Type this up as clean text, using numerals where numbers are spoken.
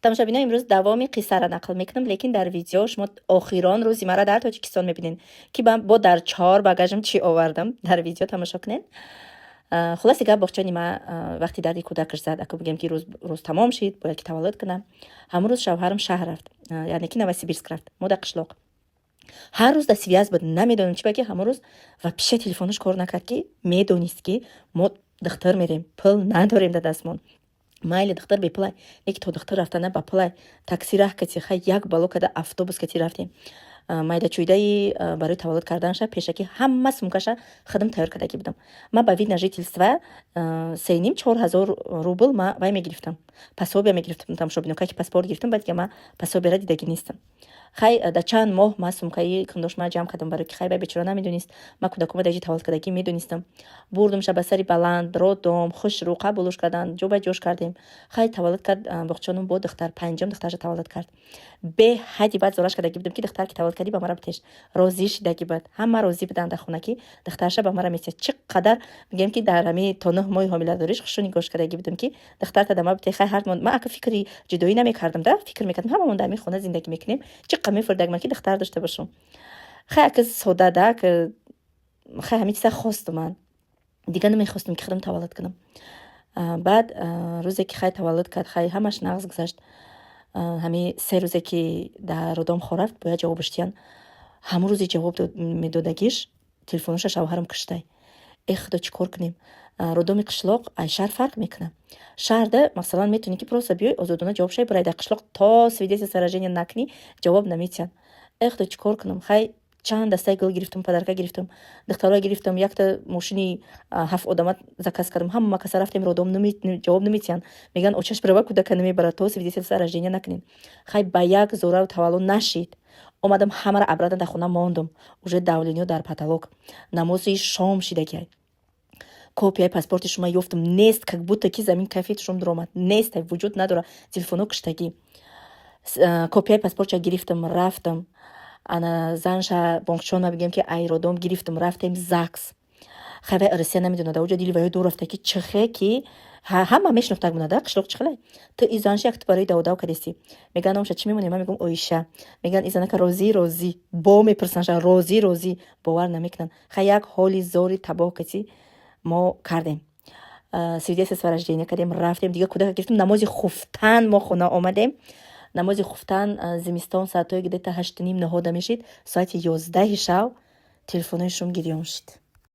Тамошобино, имрӯз давоми қиссаро нақл мекунам, лекин дар видео шумо охирон рӯзи маро дар Тоҷикистон мебинед, ки ман бо дар чор багажам чӣ овардам. Дар видео тамошо кунед. Хулоси гап, боғчони ма вақти дарди кӯдакаш зад, аку бигем, ки рӯз тамом шид, бояд ки таваллуд кунам. Ҳамон рӯз шавҳарам шаҳр рафт, яъне ки Новосибирск рафт, мо дар қишлоқ. Ҳар рӯз дар связь буд, намедонам чӣ ба, ки ҳамон рӯз вообще телефонаш кор накард, ки медонист, ки мо духтар мерем, пул надорем дар дастмон. Майли, духтар бепулай, леки то духтар рафтана ба пулай такси раҳ кати. Хай, як бало када, автобус кати рафтем. Майдачӯйдаи барои таваллуд карданша пешакӣ ҳама сумкаша худам тайёр кардагӣ будам. Ма ба вид на жительство 3,5, 4000 рубл ма вай мегирифтам, пособия мегирифтам. Тамошобино, ки паспорт гирифтам, баъд дига ма пособияра дидагӣ нестам. Хай, дар чанд моҳ ма сумкаи кундошма ҷамъ кардам, барои ки хай, бай бечора намедонист, ма кӯдакома даҷи таваллуд кардагӣ медонистам. Бурдумша ба сари баланд роддом, хушрӯ қабулуш карданд, ҷо ба ҷош кардем. Хай, таваллуд кард боғчонум, бо духтар, панҷум духтарша таваллуд кард. Беҳади баъд зораш кардагӣ будам, ки духтар ки таваллуд кардӣ, ба мара битеш. Розӣ шидагӣ буд, ҳама розӣ буданд дар хона, ки духтарша ба мара метиҳад. Чӣ қадар, мегӯям, ки дар ҳами то 9 моҳи ҳомиладориш хушу нигоҳш кардагӣ будам, ки духтарта да ма бите. Хай, ҳар ма ака фикри ҷудоӣ намекардам, да фикр мекардам, ҳамамон дар ҳамин хона зиндагӣ мекунем. Чӣ қадр мефурдагман, ки духтар дошта бошам. Хай, ака сода да, хай, ҳамин чиза хостум. Ман дига намехостам, ки худам таваллуд кунам. Баъд рӯзе ки хай таваллуд кард, хай, ҳамаш нағз гузашт. Ҳамин 3 рӯзе ки дар роддом хор рафт, бояд ҷавобаш диҳанд. Ҳамон рӯзи ҷавоб медодагиш, телефоноша шавҳарам куштай. Э худо, чӣ кор кунем? Роддоми қишлоқ ай шаҳр фарқ мекунад. Шаҳрда, масалан, метавонӣ, ки просто биёй, озодона ҷавоб шавӣ, барай. Дар қишлоқ то свидетельство рождения накунӣ, ҷавоб наметиҳанд. Э худо, чӣ кор кунам? Хай, чанд дастаи гул гирифтам, подарка гирифтам, духтарое гирифтам, якта мошини ҳафт одама заказ кардам. Ҳама каса рафтем роддом, ҷавоб наметиҳанд. Мегӯянд, очаш бирава, кӯдака намебарад, то свидетельство рождения накунем. Хай, ба як зораву таваллуд нашид. Омадам, ҳамаро обратно дар хона мондум. Уже давление дар потолок. Намози шом шидагиай. Копияи паспорти шума ёфтам, нест, как будто ки замин кафи шум дуромад, нест, вуҷуд надорад, телефоно куштагӣ. Копияи паспортша гирифтам, рафтам. Ана занша бонкчона бигем, ки ай роддом гирифтам, рафтем ЗАГС. Хай, вай Россия намедонад, уҷа дили ваё дур рафта, ки чихе, ки ҳама мешинохтак бунада қишлоқ. Чихелай ту и занша як ту барои даводав кадеси? Меган, номша чӣ мемонем? Ман мегӯм, Оиша. Меган, и занака розӣ? Розӣ. Бо мепурсанша, розӣ? Розӣ. Бовар намекунанд. Хай, як ҳоли зори табоҳ каси мо кардем, свидетельство рождения кардем, рафтем, дига кӯдака гирифтем. Намози хуфтан мо хона омадем. Намози хуфтан, зимистон, соатҳои где-то 8:30, 9 мешид. Соати 11-и шав телефонои шум гирён шид.